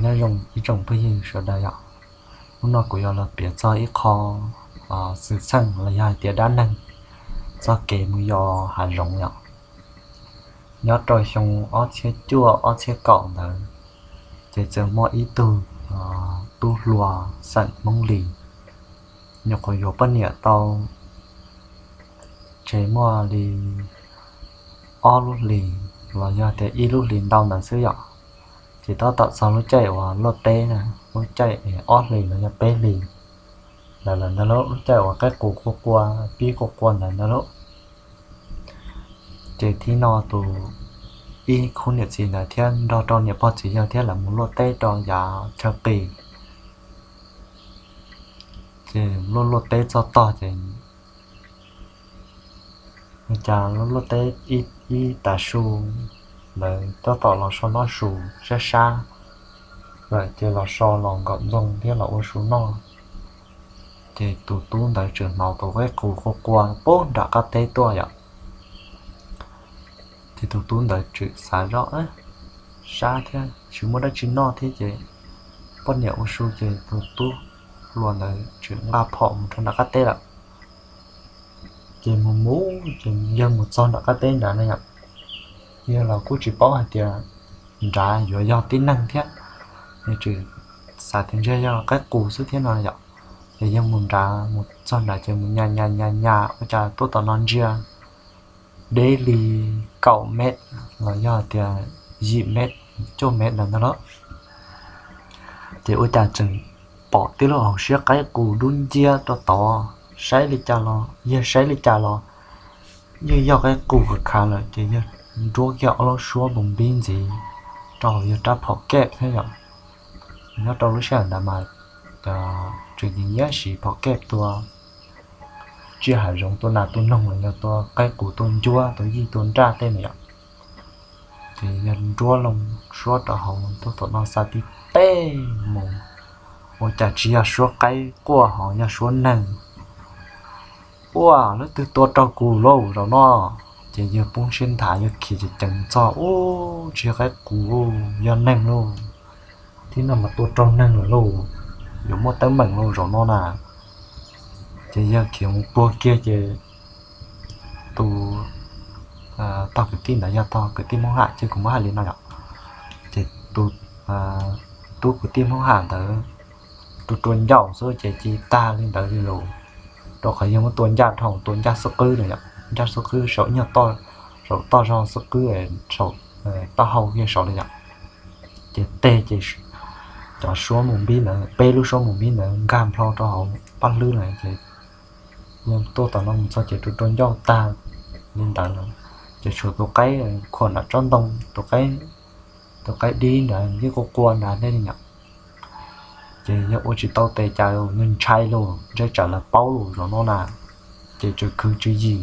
Nyob zoo ib tsoom phooj ywg sawv daws yom, hnub no kuv yuav los piav txog ib qho xwm txheej los yog hais tias dab neeg txog kev mus yos hav zoov yom. Nyob rau xyoo ob txhiab cuaj ob txhiab kaum ntawd, ces txawm muaj ib tug tub hluas xeem Hmoob Lis, nyuam qhuav yuav poj niam tau ces muaj li ob lub hlis los yog tias ib lub hlis ntau ntawd xwb yom. Ces tab tom txog lub caij uas luaj teb na, lub caij ob hlis los yog peb hlis ntawd lawm ntag lauj, lub caij uas qaib qus qua qua, pib qua qua ntawd ntag lauj. Ces thib no tus ib khub niam txiv ntawd thiab nrog rau niam pog txiv yawg thiab lawv mus luaj teb rau yav chaw qis. Ces luaj luaj teb txog tog ces ua cas luaj teb ib tav su, lawv tab tom los so noj su sab sab lawm ces los so los nkaum ntxoog thiab los ua su noj. Ces tus tub ntawd tseem hnov tus qaib qus qua qua pub nram qab teb tuaj yom. Ces tus tub ntawd tseem xav zoj, sab thiab tsis muaj dab tsi noj thiab ces poj niam ua su ces tus tub hluas ntawd tseem nqa phom mus rau nram qab teb lawm. Ces mus mus ces yawg mus txog nram qab teb nrad na yom, yawg los kuj tsis paub hais tias nrad yuav yog tib neeg thiab, yawg tseem xav tias ntshe yog qaib qus xwb thiab no yom. Ces yawg mus nrad, mus txog nrad ces mus nyas nyas nyas nyas ua cas tuaj tom no ntsia deb li kaum mev los yog tias yim mev, cuaj mev ntawd ntag lauj. Ces ua cas tseem pom tib lub hauv siab qaib qus dub nciab rau tod, saib li cas los, yawg saib li cas los yeej yog qaib qus khav khav lawm ces yawg nruab kiag ob lub suab npoo npib ntxiv rau hauv yawg rab phom kej thiab yom. Nyob rau lub sij hawm ntawd mas tseem nyiam nyiam siv phom kej tua tsiaj hav zoov, tua nas tua noog los yog tua qaib qus tua ncuab tua yij tua nraj tej na yom. Ces yawg nruab loo suab rau hauv tuaj tom no xa tib teg mus, ua cas tsis yog suab qaib quaj ho yog suab neeg. Ua, leej twg tua raug kuv lauj zaum no? Ces yawg poob siab nthav, yawg khiav ceev ceev txog, ub, tsis yog qaib qus, yog neeg lauj. Thib no mas tua raug neeg lawm lauj, yuav muaj teeb meem lauj zaum no na. Ces yawg khiav mus puag kiag ces tus, tog kwv tij ntawd yog tog kwv tij Hmoob Ham ces kuv muab hais li no yom. Ces tus tub kwv tij Hmoob Ham ntawd tua rua ncauj xwb ces ci tag li ntawd li lauj. Rau qhov yawg muab tua ncaj dhau, tua ncaj xub qwb na yom, ncaj xub qwb saum nyuag, saum toj zog xub qwb, saum taub hau kiag saud li yom. Ces teg ces cov suab mus npib ntawd, peb lub suab mus npib ntawd nkag nplho rau hauv paj hlwb lawm ces yawg tuaj tom no mus txog ces rua rua ncauj tag li ntawd lawm. Ces tshuav tus qaib khuam nram tsob ntoo, tus qaib dib ntawd yeej quaj quaj ntawd thiab li yom. Ces yawg ua tsis tau tes cas, yawg ntshai lauj, ntshai tsam lawv paub lauj zaum no na. Ces tseem khwv tswv yim,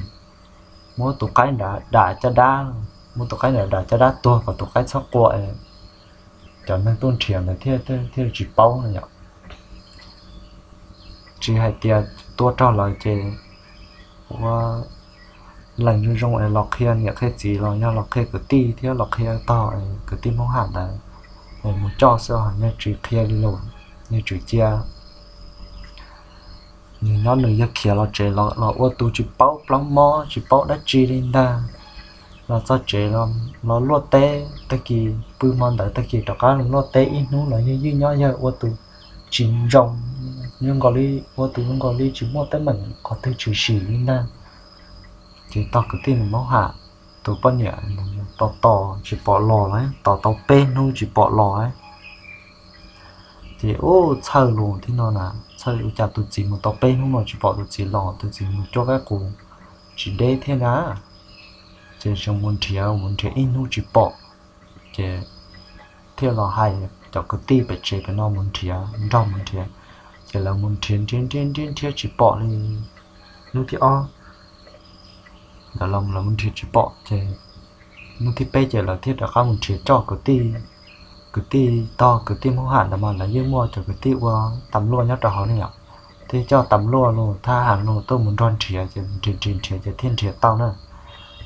muab tus qaib nrad dam caj dab, muab tus qaib nrad dam caj dab tuag kom tus qaib txhob qua, cov neeg tuaj nrhiav ntawd thiaj li tsis paub no yom. Tsis hais tias tua raug lawv ces ua lees zoo zoo es los qhia niam qhia txiv los yog los qhia kwv tij thiab los qhia tog kwv tij Hmoob Ham ntawd es mus coj xwb, yawg tsis qhia li lauj, yawg tseem cia nws nyob nws, yawg khiav los tsev los ua tus tsis paub plaub mob tsis paub dab tsi li ntag. Los txog tsev los luaj teb, tag kis pw hmo ntawd tag kis rov qab los luaj teb ib hnub los yawg yeej nyob yawg ua tus tsis ntsoov, zoo nkaus li ua tus zoo nkaus li tsis muaj teeb meem qhov twg tshwm sim li ntag. Ces tog kwv tij nws Hmoob Ham, tus poj niam tos tos tsis pom los lawm, tos tau peb hnub tsis pom los lawm. Ces ub, txhawj los thib no na, txhawj ua cas tus txiv mus tau peb hnub no tsis pom tus txiv los, tus txiv mus cuab qaib qus tsis deb thiab na. Ces tseem mus nrhiav, mus nrhiav ib hnub tsis pom, ces thiaj los hais cov kwv tij pem tsev pem no mus nrhiav, nrog mus nrhiav. Ces lawv mus nrhiav nrhiav nrhiav nrhiav nrhiav tsis pom li. Hnub thib ob ntawd los lawv mus nrhiav tsis pom ces hnub thib peb ces lawv thiaj rov qab mus nrhiav coj kwv tij, kwv tij tog kwv tij Hmoob Ham ntawd mas lawv yeej muaj cov kwv tij ua tas luaj nyob rau hauv ne yom, thiaj coj tas luaj los thab ham los tuaj mus nrog nrhiav ces nrhiav nrhiav nrhiav ces thiaj nrhiav tau na.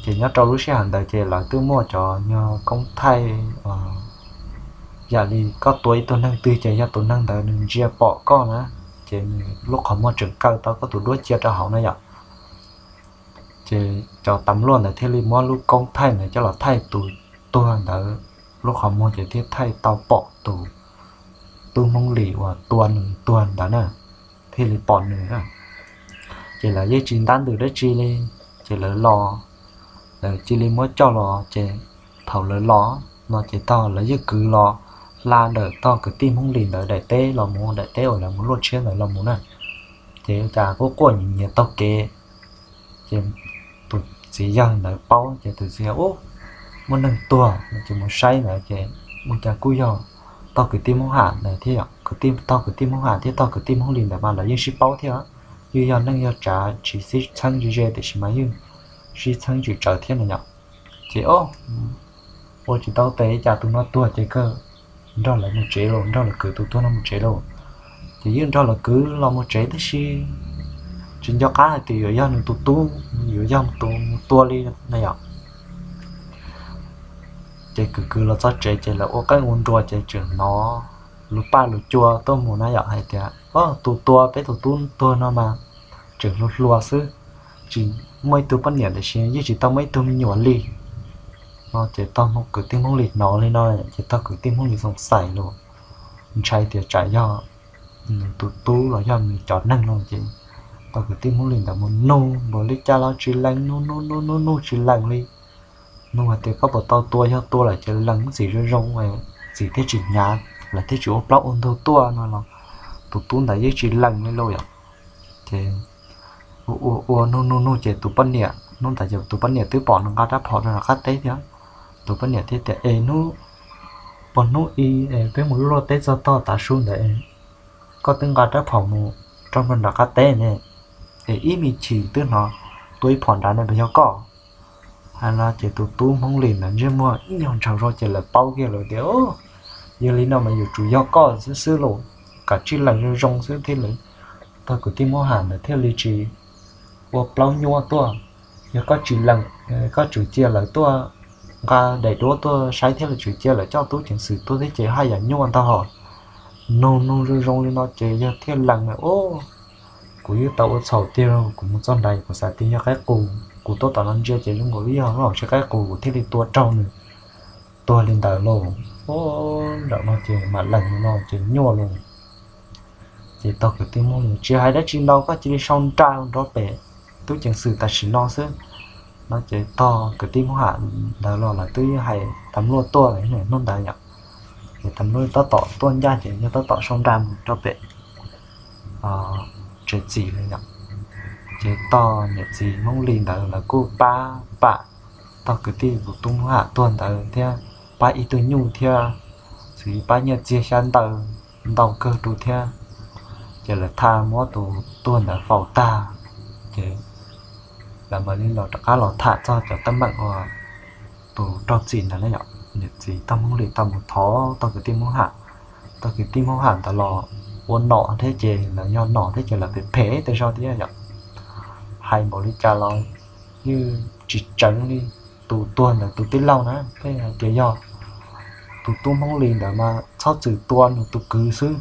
Ces nyob rau lub sij hawm ntawd ces lawv twb muaj cov nyuag koob thaij yam li koj tua ib tug neeg twg ces yog tus neeg ntawd nws ntsia pom koj na, ces nws lub qhov muag tseem kaw tau koj tus duab cia rau hauv na yom. Ces cov tam luaj ntawd thiaj li muab lub koob thaij ntawd coj los thaij tus tuag ntawd lub qhov muag ces thiaj thaij tau pom tus tub Hmoob Lis uas tua nws tuag ntawd na, thiaj li pom nws na. Ces lawv yeej tsis ntab ntws dab tsi li, ces lawv los, lawv cia li muab coj los ces thaum lawv los no ces tog lawv yeej kwv los hla ntawm tog kwv tij Hmoob Lis ntawd daim teb los mus, daim teb uas lawv mus luaj tshiab ntawd los mus na. Ces cas quaj quaj nyiav nyiav taug kev, ces tus txiv yawg ntawd paub ces tus txiv yawg, Ub, muaj neeg tuag no ces mus saib ntawd ces ua cas kuj yog tog kwv tij Hmoob Ham ntawd thiab yom. Kwv tij, tog kwv tij Hmoob Ham thiab tog kwv tij Hmoob Lis ntawd mas lawv yeej sib paub thiab, yeej yog neej yog tsav tsis sib txheeb ze ze tiam sis mas yeej sib txheeb tsis tsawv thiab no yom. Ces ua tsis tau tes cas tus no tuag ces kawg nrog lawv mus tsev los, nrog lawv kwv tus tuag no mus tsev los. Ces yeej nrog lawv kwv los mus tsev tab sis tsis nco qab hais tias yuav yog nws tus tub, yuav yog tus mus tua li na yom. Ces kwv kwv los txog tsev ces lawv ua qeej ua nruas ces tseem hnov lus paj lus cua tuaj mus na yom hais tias, Tus tua peb tus tub tuag no mas tseem hluas hluas xwb, tsis muaj ib tug poj niam tiam sis yeej tsis tau muaj ib tug me nyuam li no. Ces tog kwv tij Hmoob Lis hnov li no ces tog kwv tij Hmoob Lis xoom xais los ntshai tias tsam yog nws tus tub los yog nws cov neeg no ces tog kwv tij Hmoob Lis ntawd mus nug npaum li cas los tsis lees, nug nug nug nug nug tsis lees li. Nug hais tias koj puas tau tua, yog tua lawm ces lees txim zoo zoo, txim thiaj tsis hnyav, lawv thiaj tsis ua plaub ua ntug tuaj no los tus tub ntawd yeej tsis lees li lauj yom. Ces ua ua nug nug nug ces tus poj niam, hnub ntawd ces tus poj niam twb pom nws nqa rab phom rau nram qab teb thiab. Tus poj niam thiaj tias, Es hnub, puag hnub i peb mus luaj teb txog tog tav su ntawd koj twb nqa rab phom mus rau nram qab teb ne, es ib me chim twb hnov tua ib phom nrad ne puas yog koj? Hais no ces tus tub Hmoob Lis ntawd ntsej muag ib nyuag ntshaus zog ces lawv paub kiag lawm tias, Yog li no mas yuav tsum yog koj xwb xwb lauj, kom tsij lees zoo zoo xwb thiaj li. Tog kwv tij Hmoob Ham ntawd thiaj li tsis ua plaub nyuaj tuaj. Yog koj tsis lees, koj tsum cia lawv tuaj nqa daim duab tuaj saib thiab lawv tsum cia lawv coj tub ceev xwm tuaj thiab ces haj yam nyuaj ntag hos. Nug nug zoo zoo li no ces yog thiaj lees na, Ub, kuv yeej tau ua txhaum tiag lauj, kuv mus txog nrad kuv xav tias yog qaib qus, kuv tuaj tom no ntsia ces zoo nkaus li yog los tsis qaib qus, kuv thiaj li tua raug nws tuag li ntawd lauj. Ub, nram no ces mam lees li no ces nyuaj lauj. Ces tog kwv tij Hmoob Lis tsis hais dab tsi ntau, koj cia li sau nra nrov pem tub ceev xwm tam sim no xwb. No ces tog kwv tij Hmoob Ham ntawd los lawv twb hais tam luaj tuaj hnub ntawd yom. Ces tam luaj tab tom tuaj ncaj ces yog tab tom sau nra mus rau pem tsev txim li yom. Ces tog niam txiv Hmoob Lis ntawd lawv kuj pab pam tog kwv tij tus tub Hmoob Ham tuag ntawd thiab pab ib tug nyuj thiab, xws li pab nyiaj txiag xyab ntawv ntau kawg rau thiab. Ces lawv tha muab tus tuag ntawd faus tag, ces lawv mam li los rov qab los tham txog cov teeb meem uas tus raug txim ntawd na yom. Niam txiv tog Hmoob Lis tau mus thov tog kwv tij Hmoob Ham, tog kwv tij Hmoob Ham ntawd los ua nom thiab ces lawv yog nom thiab ces lawv phem phem tej zog thiab yom. Hais npaum li cas los yeej tsis tseev li. Tus tuag ntawd tus tij laug na, peb hais tias yog tus tub Hmoob Lis ntawd mas txhob txwm tua nws tus kwv xwb.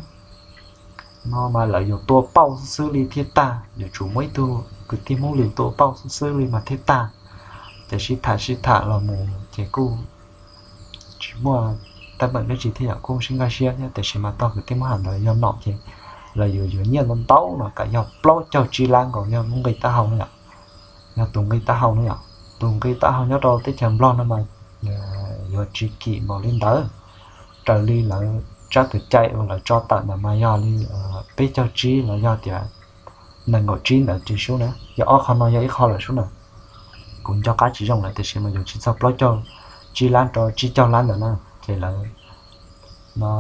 No mas lawv yuav tua pauj xwb xwb li thiaj tag, yuav tsum muaj ib tug kwv tij Hmoob Lis tua pauj xwb xwb li mas thiaj tag. Ces sib tham sib tham los mus ces kuj tsis muaj teeb meem dab tsi thiab yom, kuj sib nkag siab thiab. Tiam sis mas tog kwv tij Hmoob Ham ntawd yog nom ces lawv yuav yuav nyiaj ntau ntau no kom yog plaub caug tsib lab nkaus yog lub nqi taub hau na yom. Yog tus nqi taub hau na yom, tus nqi taub hau nyob rau teb chaws Nplog no mas yuav tsis kim npaum li ntawd. Raws li lawv tsab tus cai uas lawv tso tawm ntawd mas yog li peb caug tsib los yog tias nees nkaum tsib ntawd tsis sub na, yog ob qho no yog ib qho lawm sub na. Kuv nco qab tsis zoo lawm tiam sis mas yuav tsis txog plaub caug tsib lab rau tsib caug lab ntawd na. Ces lawv no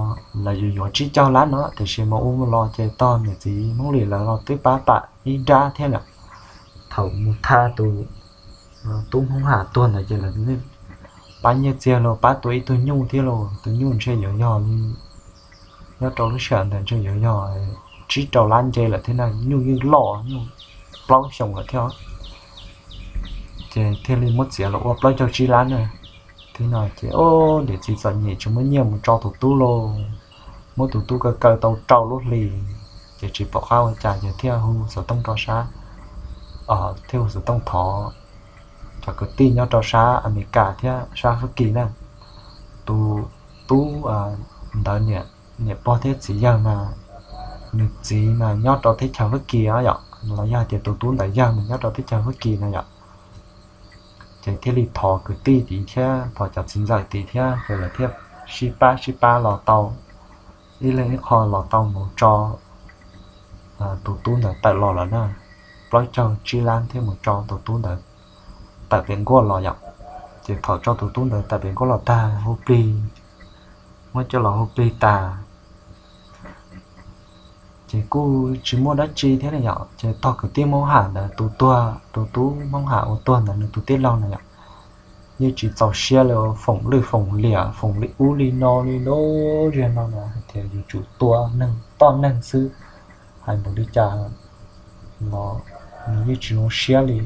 lawv yuav yuav tsib caug lab no tiam sis mas ua mus los ces tog niam txiv Hmoob Lis lawv los twb pab pam ib nrab thiab lawm. Thaum mus tha tus tub Hmoob Ham tuag ntawd ces lawv pab nyiaj txiag los pab tua ib tug nyuj thiab los tus nyuj ntshe yuav yog li, nyob rau lub sij hawm ntawd ntshe yuav yog tsib rau lab nce lawm thiab na, nyuj yeej loj, nyuj plaub xyoos lawm thiab. Ces thiaj li muab txiav los ua plaub caug tsib lab na. Thib no ces, o, niam txiv txom nyem tsis muaj nyiaj mus tso tus tub lauj. Muab tus tub kaw kaw tau rau lub hlis, ces tsis pom qab ua cas ces thiaj hu xov tooj rau sab, thiaj hu xov tooj thov cov kwv tij nyob rau sab Amelikas thiab sab Fab Kis na. Tus tub ntawd niam pog thiab txiv yawg mas, nws txiv mas nyob rau teb chaws Fab Kis yom, los yog tias tus tub ntawd yawg mas nyob rau teb chaws Fab Kis no yom. Ces thiaj li thov kwv tij tid thiab thov cov txiv ntxawm tid thiab, ces lawv thiaj sib pab sib pab los tau, ib leeg ib qho los tau mus tso tus tub ntawd tawm los lawm na. Plaub caug tsib lab thiaj mus tso tus tub ntawd tawm pem nkuaj los yom. Ces thaum tso tus tub ntawd tawm pem nkuaj los tag hu plig, muab coj los hu plig tas, ces kuj tsis muaj dab tsi thiab na yom. Ces tog kwv tij Hmoob Ham ntawd tus tuag, tus tub Hmoob Ham uas tuag ntawd nws tus tij laug na yom, yeej tsis txaus siab li, foom lwj foom liam, foom li ub li no li lub zig no na, hais tias yuav tsum tua neeg, toj neeg xwb. Hais npaum li cas los nws yeej tsis zoo siab li.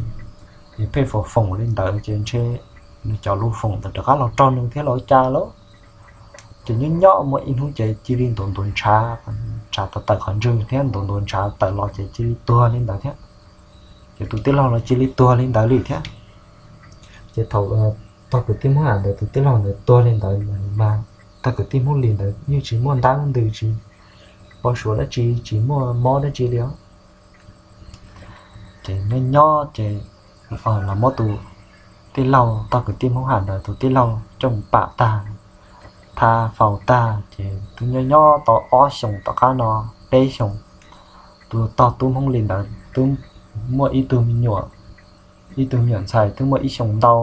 Ces pheej foom foom li ntawd ces ntshe nws cov lus foom ntawd rov qab los raug nws thiab los cas lauj. Ces nyob nyob muaj ib hnub ces cia li ntuav ntuav ntshav, ntshav tawm tawm qhov ntswg thiab ntuav ntuav ntshav tawm los ces cia li tuag li ntawd thiab. Ces tus tij laug los cia li tuag li ntawd li thiab. Ces thaum tog kwv tij Hmoob Ham ntawd tus tij laug ntawd tuag li ntawd mas, tog kwv tij Hmoob Lis ntawd yeej tsis muaj ntab ntws, tsis npau suav dab tsi, tsis muaj mob dab tsi li os. Ces nyob nyob ces los muab tus tij laug, tog kwv tij Hmoob Ham ntawd tus tij laug coj mus pam tag, tha faus tag ces twb nyob nyob tau ob xyoos tom qab no, peb xyoos, tus tog tub Hmoob Lis ntawd twb muaj ib tug me nyuam, ib tug me nyuam ntxhais twb muaj ib xyoos ntau,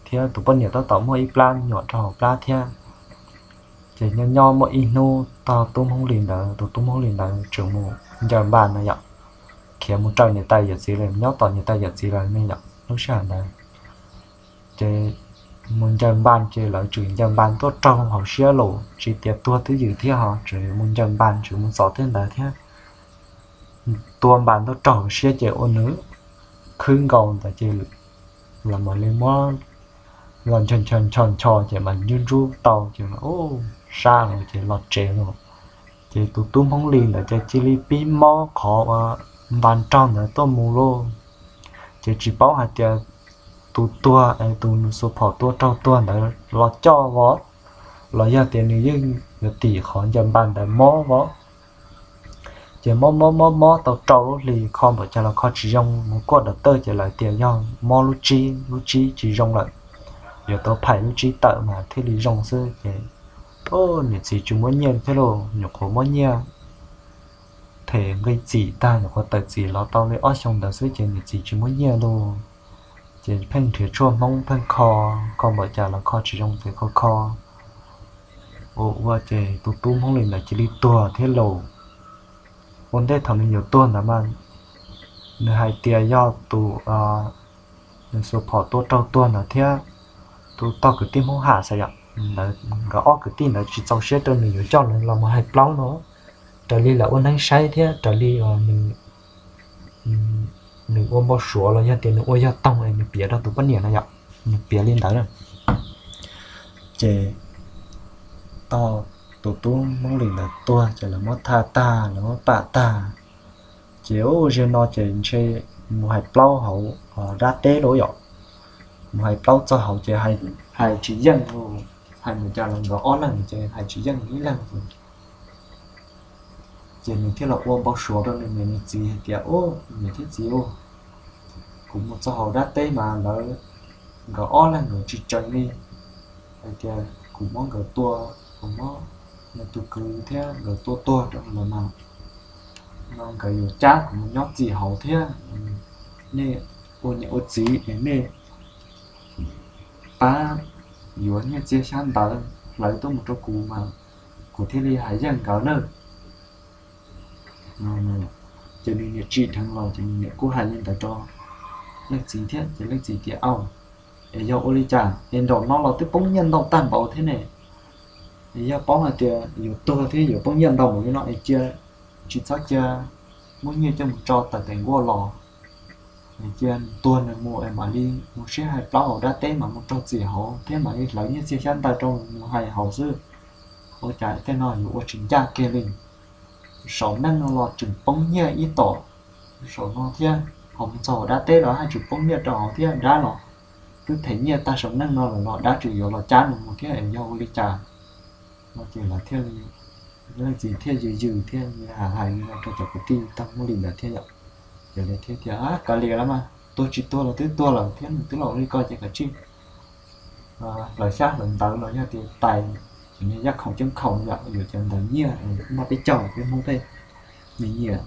thiab tus poj niam tab tom muaj ib plab me nyuam rau hauv plab thiab. Ces nyob nyob muaj ib hnub tog tub Hmoob Lis ntawd, tus tub Hmoob Lis ntawd tseem mus ncaws npas no yom, khiav mus raws niam tais yawm txiv lawm, nyob tom niam tais yawm txiv lawm ne yom lub sij hawm ntawd. Ces mus ncaws npas ces lawv tseem ncaws npas tuaj raug hauv siab lawm, tsis tias tuag twj ywm thiab ho, tseem mus ncaws npas tseem mus txov tej ntawd thiab. Tua npas tuaj raug hauv siab ces ua nws khwb nkaus ntawd ces los mam li muab los ncho ncho ncho ncho ces mam ntsub ntsub tau ces ub, sab lawm ces los tsev lawm. Ces tus tub Hmoob Lis ntawd ces cia li pib mob qhov uas npas raug ntawd tuaj mus lauj. Ces tsis paub hais tias tus tuag es tus nws xuas phom tua raug tuag ntawd los coj vov, los yog tias nws yeej yuav tim qhov ncaws npas ntawd mob vov. Ces mob mob mob mob tau rau lub hlis kho npaum cas los kho tsis zoo, mus kuaj dam tawj ces lawv tias yog mob lub tsib, lub tsib tsis zoo lawm, yuav tau phais lub tsib tawm mas thiaj li zoo xwb. Ces niam txiv tsis muaj nyiaj thiab lauj, nyuam qhuav muab nyiaj them nqi txim tag, nyuam qhuav tawm txim los tau li ob xyoo ntawd xwb ces niam txiv tsis muaj nyiaj lauj. Ces pheej nrhiav tshuaj Hmoob pheej kho, kho npaum cas los kho tsis zoo ces kho kho ua ua ces tus tub Hmoob Lis ntawd cia li tuag thiab lauj. Ua ntej thaum nws yuav tuag ntawd mas nws hais tias yog tus nws xuas phom tua raug tuag ntawd thiab tus tog kwv tij Hmoob Ham xav yom, ntawd nkawd ob kwv tij ntawd tsis txaus siab rau nws yuav coj los mus hais plaub no, raws li lawv ua neeb saib thiab raws li nws ua npau suav los yog tias nws ua yog toog es nws piav rau tus poj niam no yom, nws piav li ntawd na. Ces tog tus tub Hmoob Lis ntawd tuag ces lawv muab tha tag, lawv muab pam tag. Ces ua ziag no ces ntshe mus hais plaub hauv dab teb lauj yom, mus hais plaub txog hauv ces hais tsis yeej, hais mus cas los nkawd ob leeg ces hais tsis yeej ib leeg. Ces nws thiaj los ua npau suav rau nws niam nws txiv hais tias, Ub, niam thiab txiv, kuv mus txog hauv dab teb mas lawv, nkawd ob leeg nkawd tsis tseev li, hais tias kuv muab nkawd tua, kuv muab nws tus kwv thiab nkawd tua tuag rau lawm mas no nkawd yuav cab kuv mus nyob txim hauv thiab. Nej ua niam ua txiv es nej pab yuav nyiaj txiag xyab ntawv hlawv tuaj mus rau kuv mas kuv thiaj li hais yeej nkawd na. Ces nws niam tsim dheev los ces nws niam kuj hais li ntawd rau leej txiv thiab. Ces leej txiv tias, Au, es yog ua li cas es nraum no los twb poob nyiaj ntau tag npaum thiab ne? Es yog paub hais tias yuav tuag thiab yuav poob nyiaj ntau npaum li no es cia, tsis txhob cia, muab nyiaj coj mus tso tawm pem nkuaj los. Cia nws tuag nws mus es mam li mus sib hais plaub hauv dab teb mas mus raug txim hauv thiab mam li hlawv nyiaj txiag xyab ntawv rau nws mus hais hauv xwb. Ua cas tej no yuav ua tsis ncaj kiag li. Saum neej no los tseem poob nyiaj ib tom saum no thiab, ho mus txog hauv dab teb los haj tseem poob nyiaj rau hauv thiab, dab los twb them nyiaj tag saum neej no lawm los dab tseem yuav los cab nws mus thiab es yog ua li cas no ces lawv thiaj li, leej txiv thiaj yws yws thiab hais hais li no rau cov kwv tij tag muaj li ntawd thiab yom. Ces lawv thiaj tias, Kav liam los mas, tuag tsis tuag los twb tuag lawm thiab nws twb los ua li ko ces kav tsij hlawv xyab hlawv ntawv los yog tias tais, ces niag yaj khoom ceeb khoom yom, yuav cov ntawv nyiaj noj peb caug peb Hmoob peb me nyiam,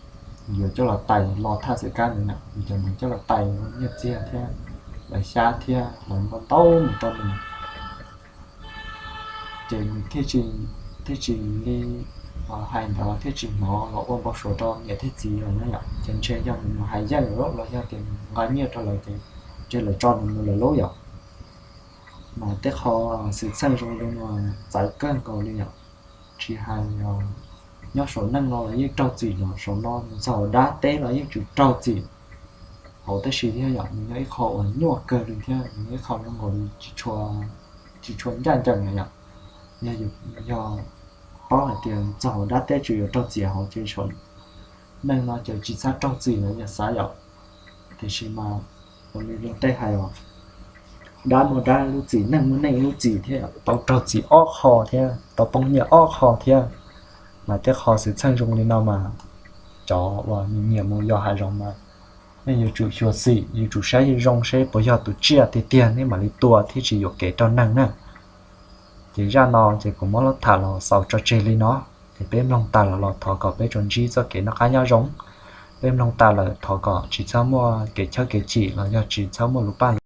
yuav coj los tais los thaj xwm kab ntawd na, yuav cov ntawd coj los tais nyiaj txiag thiab hlawv xyab thiab hlawv ntau ntau mus rau nws. Ces nws thiaj tsis li hais ntawd thiaj tsis hnov los ua npau suav rau niam thiab txiv lawm na yom. Ces ntshe yog nws mus hais yaij los yog tias nws nqa nyiaj rau lawv ces ntshe lawv tso nws mus lawm lauj yom. Mas tej qho xwm txheej zoo li no txawv kawg nkaus li yom. Tsis hais nyob saum neej no los yeej raug txim, los saum no mus txog dab teb los yeej tseem raug txim hauv tab sis thiab yom. Nws yog ib qho uas nyuaj kawg li thiab nws yog ib qho zoo nkaus li tsis tshua ncaj ncees na yom. Yog, yog paub hais tias txog hauv dab teb tseem yuav raug txim hauv ces saum neej no ces tsis txhob raug txim lawm yog xav yom. Tiam sis mas ua li luag tej hais os, dab muaj dab lub txim, neeg muaj neeg lub txim thiab, tau raug txim ob qho thiab tau poob nyiaj ob qho thiab. Mas tej qho xwm txheej zoo li no mas cov uas nyiam mus yos hav zoov mas nej yuav tsum xyuam xim, yuav tsum saib zoo seb puas yog tus tsiaj tiag tiag nej mam li tua thiaj tsis yuam kev rau neeg na. Ces zaj no ces kuv muab tham los xaus tso tseg li no. Ces peb mloog tas lawm los thov kom peb tsuas ntsib txoj kev noj qab nyob zoo. Peb mloog tas lawm thov kom tsis txhob muaj kev chawb kev chim los yog tsis txhob muaj lus paj